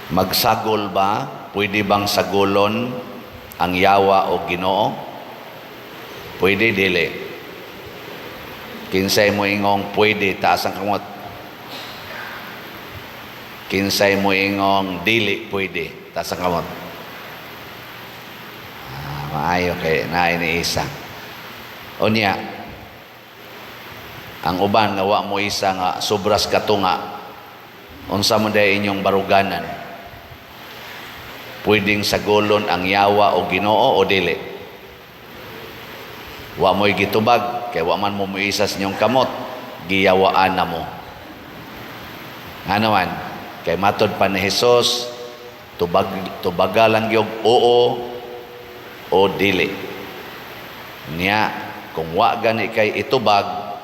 Magsagol ba? Pwede bang sagolon ang yawa o Ginoo? Pwede, dili? Kinsay mo ingong pwede, taas ang kamot. Kinsay mo ingong dili pwede, taas ang kamot. Ah, maayo kay naay ni isa. Unya, ang uban nga wa mo isa nga sobras katunga, unsa mo day inyong baruganan? Pwedeng sagolon ang yawa o Ginoo o dili? Wa mo'y gitubag kay wa man mo muisa sa inyong kamot, giyawaan na mo. Ano man, kay matod pa ni Jesus, tubag tubaga lang gyud oo o dili. Niya, kung wa gani kay itubag,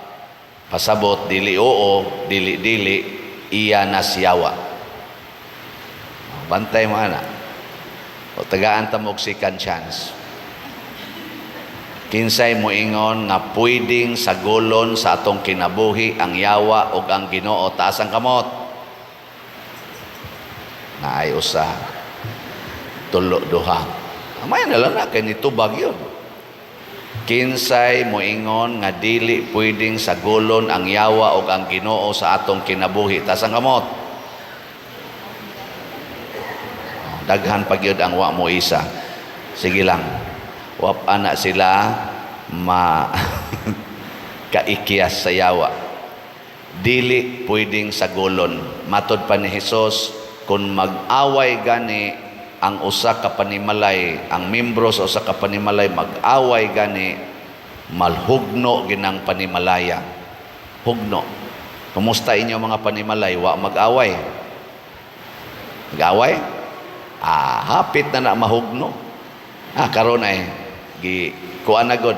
pasabot dili oo, dili dili, iya na siyawa. Bantay mo ana. O tagaan ta mo og second chance. Kinsay mo ingon nga pwedeng sagolon sa atong kinabuhi ang yawa ug ang Ginoo, taas ang kamot. Naay usa, tulo, duha. Amay na lang na kay nitubag yun. Kinsay moingon nga dili pwedeng sagolon ang yawa ug ang Ginoo sa atong kinabuhi, taas ang kamot. Daghan pa gyud ang wa mo isa. Sige lang. Wap ana sila ma kaikyas sa yawa. Dili pwedeng sagolon. Matod pa ni Jesus, kung mag-away gani ang usa ka panimalay, ang membro sa usa ka panimalay mag-away gani, malhugno ginang panimalaya. Hugno. Kumusta inyo mga panimalay? Wa mag-away? Mag-away? Ah, hapit na na mahugno. Ah, karon ay gi kuan na gud.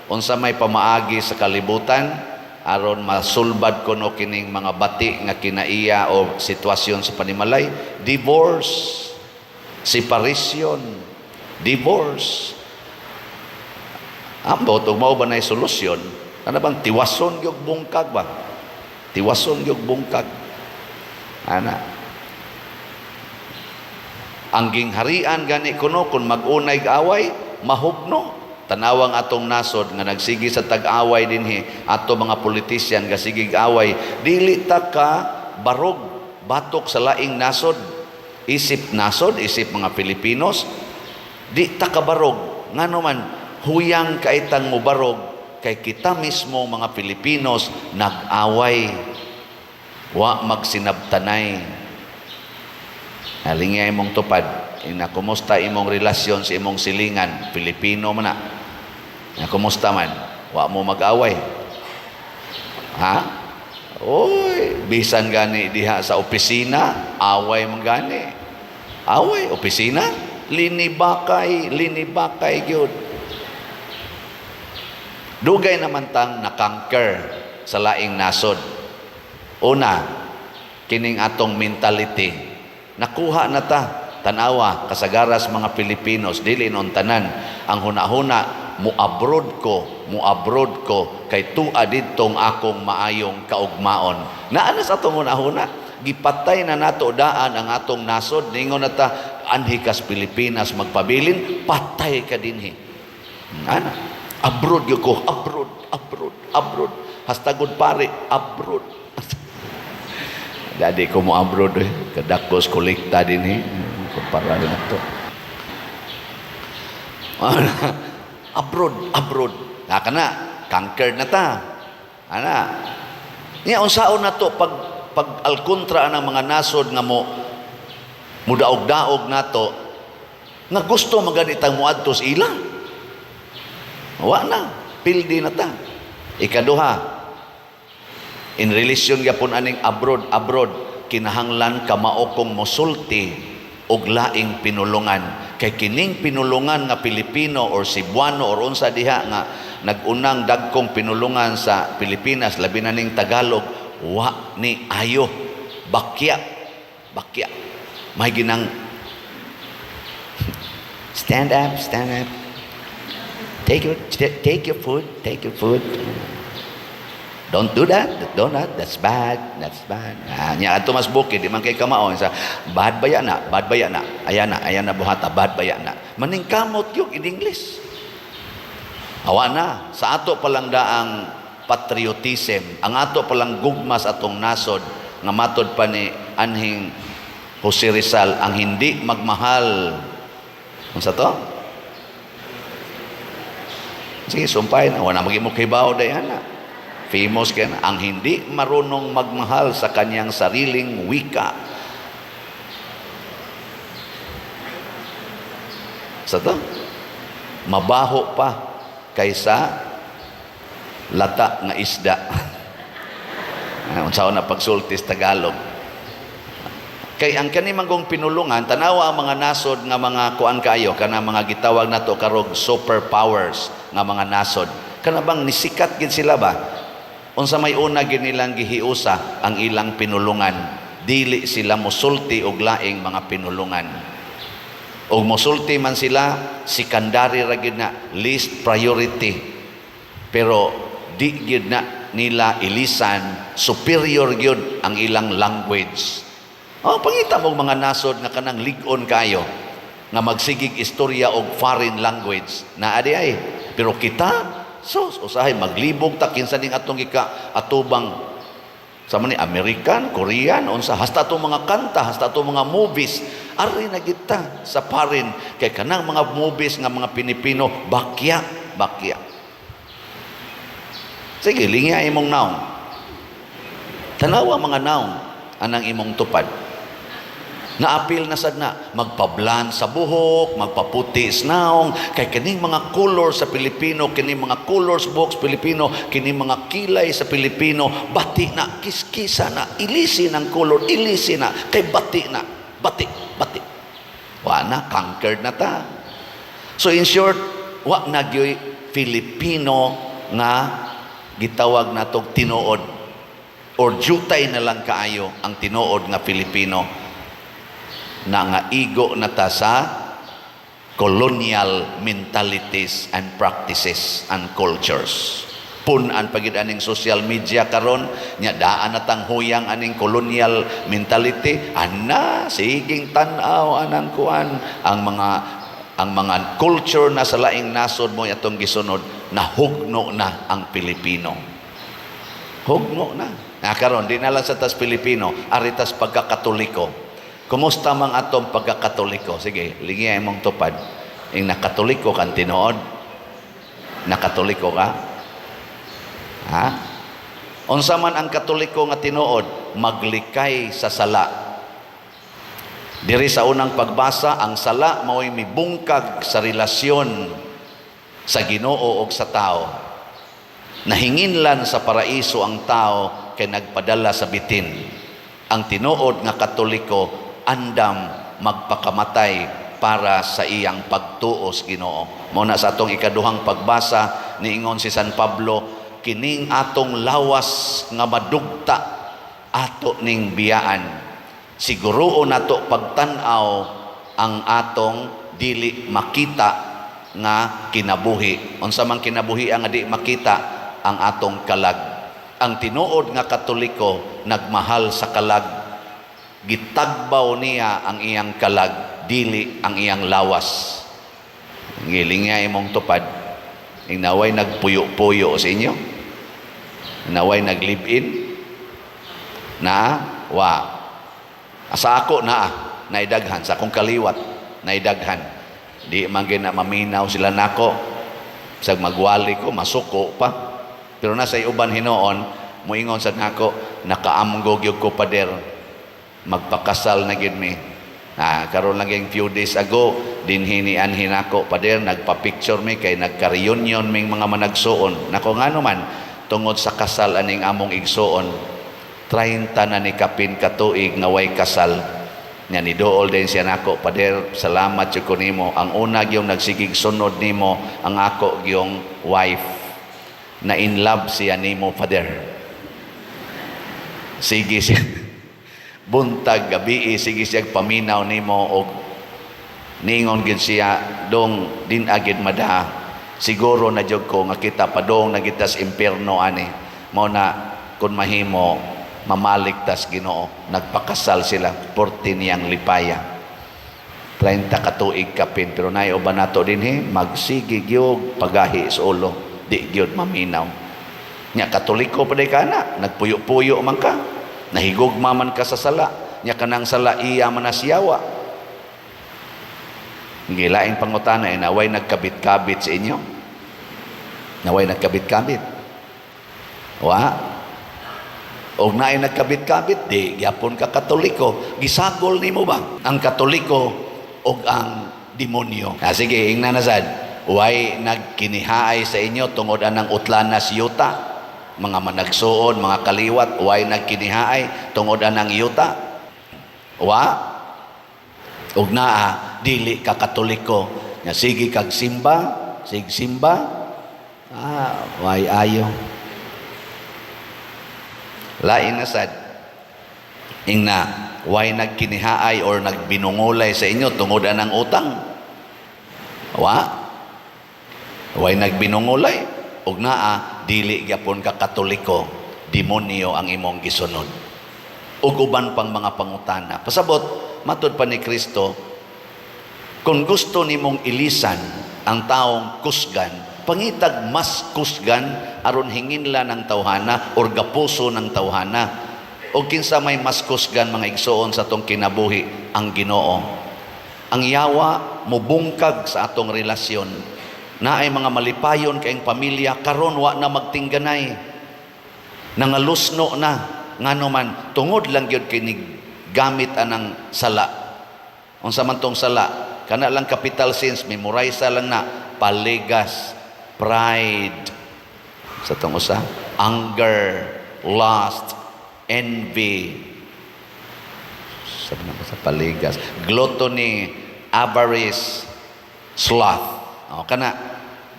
Unsa may pamaagi sa kalibutan aron masulbad kuno kining mga bati nga kinaiya o sitwasyon sa panimalay? Divorce, separation, divorce. Ambot ug mao ba nay solusyon? Kana bang tiwason gyud bungkag ba? Tiwason gyud bungkag. Ana. Ang gingharian gani kuno kung mag-unay away, mahugno. Tanawang atong nasod nga nagsige sa tag-away dinhi, ato mga politician nga sige away, dili ta ka barog batok sa laing nasod. Isip nasod, isip mga Filipinos, di ta ka barog. Ngano man, huyang kaitang mubarog kay kita mismo mga Filipinos nag-away. Wa magsinabtanay. Halingay imong tupad, ina, kumusta imong relasyon sa imong silingan? Pilipino man na. Na kumusta man? Wa mo mag-away? Ha? Oy, bisan gani diha sa opisina, away man gani. Away, opisina, linibakay, linibakay gyud. Dugay naman tang na-conquer sa laing nasod. Una, kining atong mentality. Nakuha na ta, tanawa, kasagaras mga Pilipinos, dili non tanan, ang hunahuna, mu-abroad ko, mu-abroad ko, kay tua didtong akong maayong kaugmaon. Naa na sa atong hunahuna, gipatay na nato daan ang atong nasod, ningon na ta, anhi kas Pilipinas magpabilin, patay ka dinhi. Ana, abroad gyud ko, abroad, abroad, abroad. Hastagod pare, abroad. Dadi ko mo abroad eh. Kadakos kolekta din eh. Kumpara rin ito. Abroad, abroad. Naka na, conquered na ta. Ana. Niya, unsaon na to pag pag alkontra ang mga nasod nga mo mudaog-daog nato nga gusto maganitang muadto sa ila. Wa na, pildi na ta. Ikaduha, in relation gyapon aning abroad, abroad, kinahanglan kamao kong mosulti og laing pinulungan kay kining pinulungan nga Pilipino or Cebuano or unsa diha nga nag-unang dagkong pinulungan sa Pilipinas, labi na ning Tagalog, wa ni ayo, bakya bakya may ginang "Stand up, stand up, take your food, take your food." Don't do that. Don't that. That's bad. That's bad. Ah, nya adto mas bukid, di man kay kamao sa bad baya na, bad baya na. Ayan na, ayan na buhata, bad baya na. Maningkamot gyud in English. Awa na, sa ato palang daang patriotism, ang ato palang gugma sa atong nasod, nga matod pa ni anhing Jose Rizal, ang hindi magmahal. Unsa to? Sige, sumpay na. Wala magimo kibaw day ana. Famous kay na. Ang hindi marunong magmahal sa kanyang sariling wika. Sa to? Mabaho pa kaysa lata nga isda. Unsa na pagsulti sa Tagalog. Kay ang kani manggong pinulungan, tanawa ang mga nasod nga mga kuan kayo, kana mga gitawag nato karog superpowers nga mga nasod. Kana bang nisikat gid sila ba? Unsa may una gid nilang gihiusa ang ilang pinulungan. Dili sila mosulti og laing mga pinulungan. Og mosulti man sila, secondary ra gid na, least priority. Pero di gid na nila ilisan, superior gyud ang ilang language. Oh, pangita mo mga nasod nga kanang lig-on kayo nga magsigig istorya og foreign language. Naa di ay. Pero kita, sus, usahay maglibog ta kinsa ning atong gika atubang sa man ni American, Korean, unsa hasta atong mga kanta, hasta atong mga movies, ari na kita sa foreign kay kanang mga movies nga mga Pilipino bakya, bakya. Sige, lingya imong naong. Tanawa mga naong anang imong tupad. Naapil na sad na magpablan sa buhok, magpaputi sa naong, kay kining mga color sa Pilipino, kining mga colors buhok sa Pilipino, kining mga kilay sa Pilipino, bati na, kiskisa na, ilisi ng color, ilisi na, kay bati na, bati, bati. Wa na, conquered na ta. So in short, wa na gyoy Filipino nga gitawag natog tinuod or jutay na lang kaayo ang tinuod nga Filipino na nga igo na ta sa colonial mentalities and practices and cultures. Pun-an pagid aning social media karon nya, daan na tang huyang aning colonial mentality ana. Siging tan-aw anang kuan, ang mga culture na sa laing nasod mo atong gisunod, nahugno na ang Pilipino, hugno na. Na karon di na lang sa tas Pilipino, ari tas pagkakatoliko. Kumusta mang atong pagkakatoliko? Sige, lingiya imong tupad. Ing nakatoliko kan tinuod? Nakatoliko ka? Ha? Unsa man ang Katoliko nga tinuod? Maglikay sa sala. Diri sa unang pagbasa, ang sala mao'y mibungkag sa relasyon sa Ginoo og sa tao. Nahinginlan sa paraiso ang tao kay nagpadala sa bitin. Ang tinuod nga Katoliko andam magpakamatay para sa iyang pagtuo sa Ginoo. Mao na sa atong ikaduhang pagbasa, niingon si San Pablo, kining atong lawas nga madugta ato ning biyaan. Siguruon nato pagtan-aw ang atong dili makita nga kinabuhi. Unsa man kinabuhi ang di makita? Ang atong kalag. Ang tinuod nga Katoliko nagmahal sa kalag. Gitagbaw niya ang iyang kalag, dili ang iyang lawas. Giling nga imong tupad. Inaway nagpuyo-puyo sa inyo? Naway nag-live-in? Na? Wa. Sa ako naa, naidaghan. Sa akong kaliwat, naidaghan. Di man gina maminaw sila nako. Sa magwali ko, masuko pa. Pero nasa uban hinoon, muingon sa nako, "Nakaamgo gyud ko, pader. Magpakasal na gyud mi." Ah, karon lang yung few days ago, dinhi ni anhin ako, "Pader, nagpa-picture mi kay nagka-reunion ming mga managsuon." Nako, ngano man? "Tungod sa kasal aning among igsuon. 30 na ni kapin katuig nga way kasal." Nya ni dool din siya nako, "Pader, salamat jud ko nimo. Ang una gyung nagsigig sunod nimo ang ako gyung wife. Na in love siya nimo, Pader. Sige siya buntag gabi, sige siya paminaw nimo og ningon gid siya dong din agid mada. Siguro na jud ko nga kita padong na kita sa impierno ani." Mao na kung mahimo mamalig tas Ginoo. Nagpakasal sila, porti niyang lipaya. 30 ka tuig kapin, pero naay uban nato dinhi magsige gyud pagahi sa ulo, di gyud maminaw. Nya Katoliko pa ka na, nagpuyo-puyo man ka, nahigugma man ka sa sala, nya kanang sala iya man na siyawa. Gilaing pangutana ay naway nagkabit-kabit sa inyo. Naway nagkabit-kabit. Wa. Og naay nagkabit-kabit, di gyapon ka Katoliko. Gisagol nimo ba ang Katoliko og ang demonyo? Ah, sige, ingna na sad. Way nagkinihaay sa inyo tungod anang utlanas yuta? Mga managsuon, mga kaliwat, way nagkinihaay tungod anang yuta? Wa. Og naa, dili ka Katoliko. Nga sige kag simba, sig simba, ah, way ayo. Lain na sad. Ingna, way nagkinihaay or nagbinungulay sa inyo tungod anang utang? Wa. Way nagbinungulay. Og naa, dili gyapon ka Katoliko, demonyo ang imong gisunod. Ug uban pang mga pangutana. Pasabot, matud pa ni Kristo, kung gusto nimong ilisan ang taong kusgan, pangitag mas kusgan aron hinginla ng tawhana or gapuso ng tawhana. O kinsa may mas kusgan, mga igsoon, sa atong kinabuhi? Ang Ginoo. Ang yawa mubungkag sa atong relasyon. Naay mga malipayon kayong pamilya karon, wa na magtingganay. Nangalusno na. Ngano man, tungod lang gyud kay gamit anang sala. Unsa man tong sala? Kana lang capital sins, memorize lang na: paligas, pride. Sa tong usa, anger, lust, envy. Sabi na ba sa paligas? Gluttony, avarice, sloth. O, kana,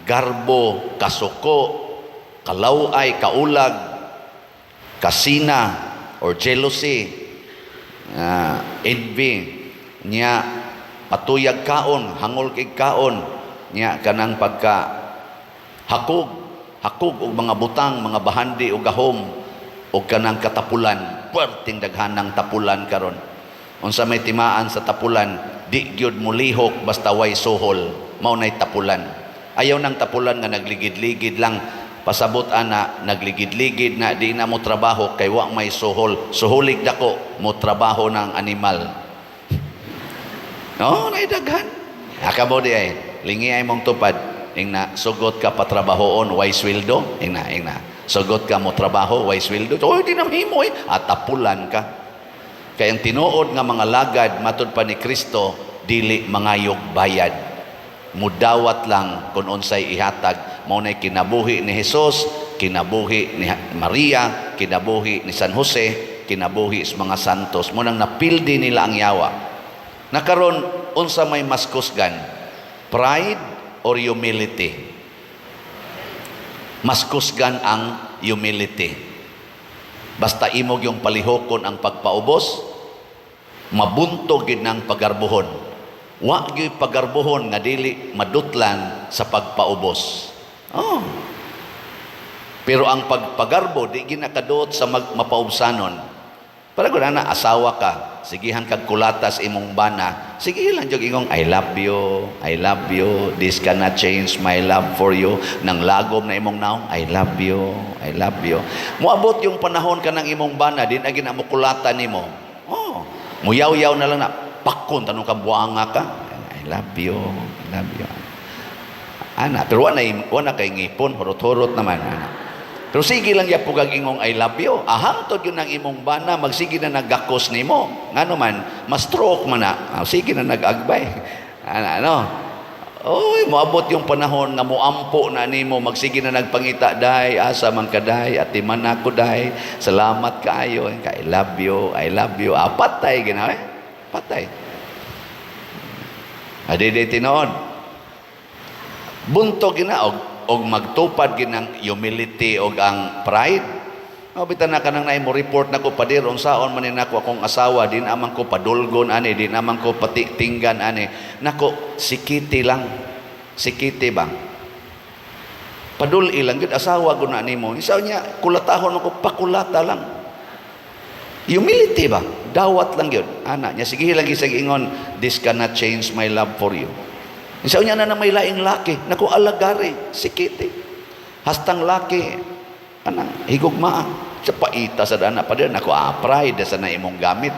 garbo, kasuko, kalaway, kaulag, kasina, or jealousy, envy, nya patuyag kaon, hangol kay kaon, nya kanang pagka hakog, hakog og mga butang, mga bahandi og gahom, og kanang katapulan, puwerteng daghanang tapulan karon. Unsa may timaan sa tapulan? Di gyud mulihok basta way suhol, mao nay tapulan. Ayaw nang tapulan nga nagligid-ligid lang. Pasabot ana, nagligid-ligid na, di na mo trabaho kay wa may suhol. Suhulig dako, mo trabaho ng animal. No, naidaghan. Akabo di ay, lingi ay mong tupad. Ingna, sugot ka patrabahoon, way sweldo. Ingna, ingna. Sugot ka mo trabaho, way sweldo. Oh, di na mahimo eh. At tapulan ka. Kaya ang tinuod nga mga lagad, matud pa ni Kristo, dili mangayog bayad. Mudawat lang kung unsay ihatag. Mao nay kinabuhi ni Jesus, kinabuhi ni Maria, kinabuhi ni San Jose, kinabuhi sa mga santos. Mao nang napildi nila ang yawa. Nakaron, unsa may mas kusgan? Pride or humility? Mas kusgan ang humility. Basta imong yung palihokon ang pagpaubos, mabuntog gid ng pagarbuhon. Wa gyud pagarbuhon nga dili madutlan sa pagpaubos. Oh. Pero ang pagpagarbo di ginakaduot sa mapaubsanon. Para kung na asawa ka, sigihan kag kulatas imong bana, sige lang jud ingong "I love you, I love you, this cannot change my love for you." Nang lagom na imong naong, "I love you, I love you." Moabot yung panahon ka ng imong bana, di na gina mo kulata nimo. Oh, muyaw-yaw na lang na, pakon tanong ka, buanga ka. "I love you, I love you." Ana, pero wa na kay ngipon, hurot-hurot naman ana. Pero sige lang ya pugag ingong "I love you." Ahangtod yun ang imong bana, magsige na naggakos nimo. Ngano man, ma-stroke man na. Ah, sige na nag-agbay. Ana, ano? Oy, moabot yung panahon nga moampo na nimo, magsige na nagpangita, "Day, asa man ka, day? Atiman ako, day. Salamat kaayo. I love you, I love you." Ah, patay ginawa eh. Patay. Adi di tinuod. Buntog gina og magtupad ginang humility og ang pride. O bitan na kanang naay mo report nako, "Pader, unsaon man ni nako akong asawa, di naman ko padulgon ani, di naman ko pati tinggan ani." Nako, sikiti lang. Sikiti ba? Padul lang gyud, asawa ko na nimo. Isa niya kulatahon ako, pakulata lang. Humility ba? Dawat lang yun. Ana niya, sige lang isag ingon, "This cannot change my love for you." Isa niya na na may laing laki, naku, alagari, sikiti. Hastang laki, ana, higugmaa. Sa paita sa dana pa din, naku, pride sa na imong gamit.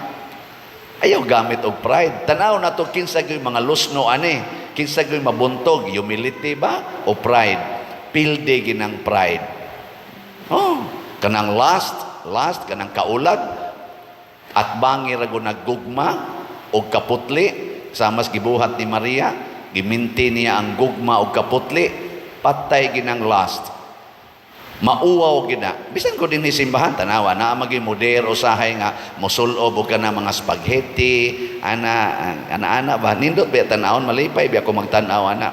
Ayaw gamit og pride. Tanaw na to kinsa gyud mga lusno ani, kinsa gyud mabuntog, humility ba o pride? Pilde ginang pride. Oh, kanang last, last kanang kaulag at bangi ra gud naggugma og kaputli, samas gibuhat ni Maria, giminti niya ang gugma og kaputli, patay ginang last. Mauwaw gina. Bisan ko dinhi simbahan, tanawa na magi moder usahay nga mosulob og kana mga spaghetti, ana ana ana ba, nindot ba tan-awon, malipay biya ko magtan-aw ana.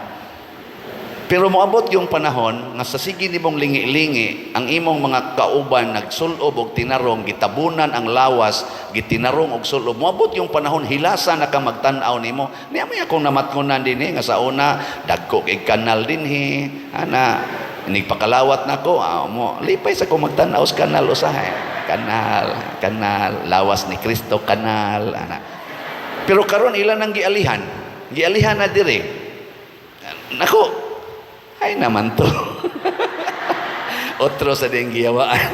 Pero moabot yung panahon nga sa sige nimong lingi-lingi, ang imong mga kauban nagsulob og tinarong, gitabunan ang lawas, gitinarong og sulob. Moabot yung panahon hilasa na ka magtan-aw nimo. Niya may akong namatngonan dinhi nga sa una dagko kay kanal dinhi, ana nigpakalawat nako, mo lipay sa ko magtan-aw sa kanal usahay. Kanal, kanal, lawas ni Kristo kanal, ana. Pero karon ilan ang gialihan? Gialihan na dire. Nako, ay naman to. Otro sa ding giyawaan.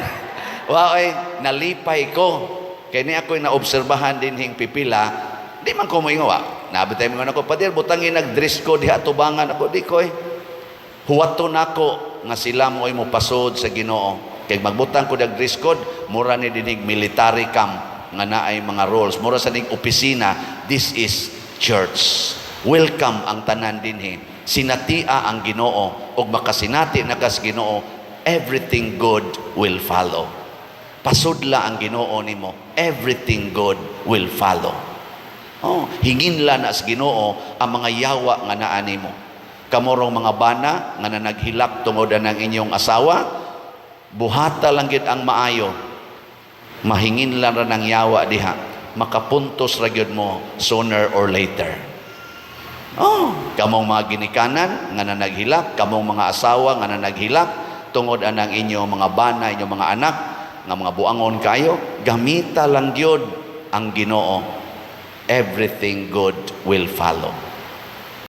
Wow, ay, nalipay ko. Kaya ni ako'y naobserbahan din hing pipila, di man ko moingon. Nabi tayo mga ako, "Pader, butangin nag-dress ko diha tubangan ako." Di ko eh. Huwato nako nga sila mo ay mopasod sa Ginoo. Kay magbutang ko dag dress code, mura ni dinig military camp nga naay mga rules. Mura sa nig opisina, this is church. Welcome ang tanan dinhi. Sinatia ang Ginoo ug makasinati na kas Ginoo, everything good will follow. Pasudla ang Ginoo nimo, everything good will follow. Oh, hinginla na sa Ginoo ang mga yawa nga naa nimo. Kamurong mga bana nga nanaghilak tungod ng inyong asawa, buhata lang gid ang maayo. Mahinginlan ra ng yawa diha. Makapuntos ra gyud mo sooner or later. Oh, kamong mga ginikanan nga nanaghilak, kamong mga asawa nga nanaghilak tungod anang inyong mga bana, inyong mga anak nga mga buangon kayo, gamita lang gyud ang Ginoo. Everything good will follow.